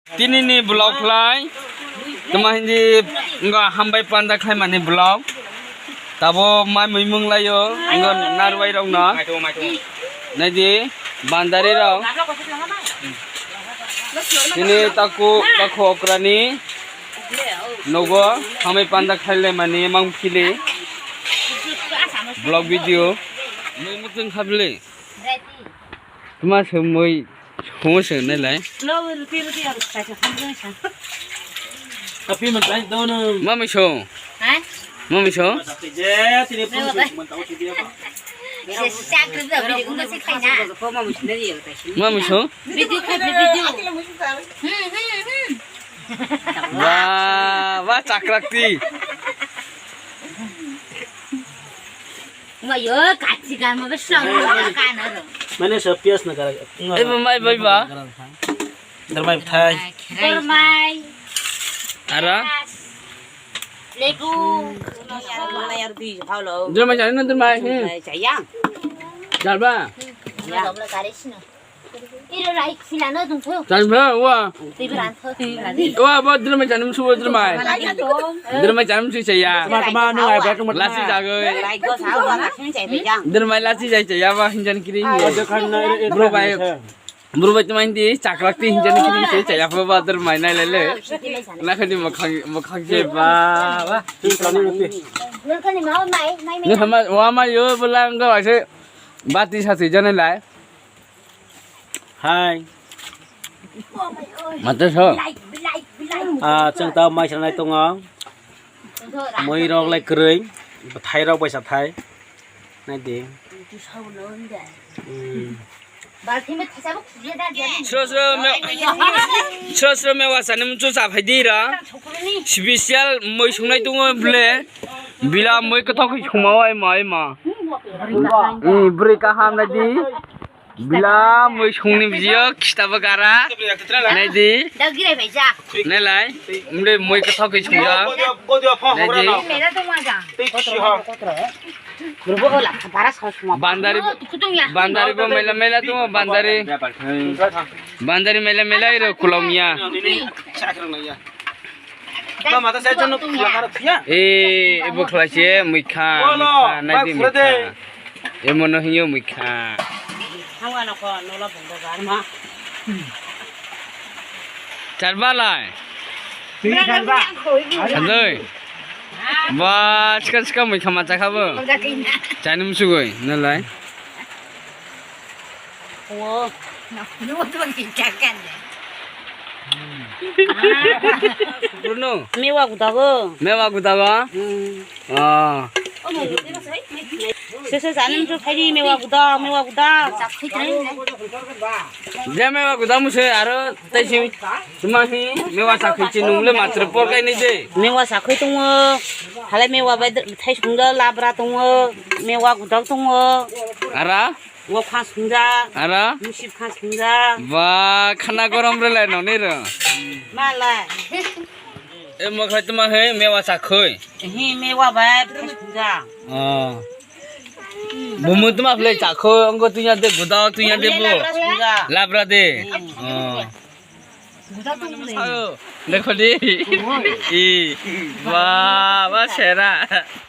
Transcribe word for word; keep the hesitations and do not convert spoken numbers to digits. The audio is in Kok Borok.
Tini ni vlog khlai, tama hindi ngo hambai panda khlai mani vlog. Tabo mai mui mung laio, ngo narwai rok no. Naidi, bandari rok. Tini taku, taku okrani. Nogo, hambai panda khlai lai mani mang phili. Vlog video. Mui mutung khabli. Tuma se mui. Hung se nai lai. Api man bai dono. Mami so. Ha? Mami so. Mami so. Video khai, video. Hmm, hmm, hmm. Wah, wah, chakrak ti. Mayo, kachi kan mo besong kan aro. Mane sa piyas na kara. Eba mai bai ba. Darmai bthai. Darmai. Ara? Lebu. Darmai jani na darmai. Hmm. Jalba. Iro rai silano dungtho. Jalba wa. Tibran tho. Wa ba darmai jani musu darmai. Darmai jani musu saya. Tama tama no ai ba. Lasi jagoi. Darmai lasi jai saya ba hinjan kiri. Bro bai. Bro bai tuma hindi chakrak ti hinjani kiri se chaya pho ba darmai nai lele. Nakhani mokhang mokhang se ba ba. Nurkani mau mai mai mai. Ni hama wa ma yo bola ngo ase bati sa se jane lai. Hai. Mate so. Ah, chwng ta mai sanai tongo. Moi rok lai kwrwi. Bwthai rok bai sa thai. Nai di. Hmm. Sro sro me-, sro sro mewa sani muchu cha phai di ra. Special moi sungnai tongo ble. Bila moi kothok khe suma wai ma ai ma. Hmm, bwrwi kaham nai di. Bila moi sungni biyo khitabo gara. Nai di. Dagi rai bai ja. Nai lai. Mle moi kothok khe sungjak. Nai di. Mera to ma ja. Bandari, bandari bo mela mela tu bandari. Bandari mela mela iro kulomya. Eh, ebo khlai se mwikha, mwikha, nai di mwikha. Emo no hwnyo mwikha. Charbalai. Sadoi. Ba, sika sika mui khama chakha bo. Chani musugoi, nalai. Bruno. Mewa gudago. Mewa gudago? Hmm. Ah. Sese sanim tu phai di mewa guda, mewa guda. Je mewa guda muse aro tai si tuma hi mewa sakhi chi nungle matre por kai ni je. Mewa sakhi tungo. Hale mewa bai thai sungda labra tungo. Mewa guda tungo. Ara? Wo khas hungda. Ara? Musip khas hungda. Ba khana gorom re lai noni ro. Malai. E mokhai tuma he mewa sakhi. Hi mewa bai phai sungja. Oh. Bumu tuma phle chakho ongo tuya de guda tuya de bo. Labra sungja. Labra de. Hmm. Oh. Guda tu le. Sao, dekho di. I. Ba, ba sera.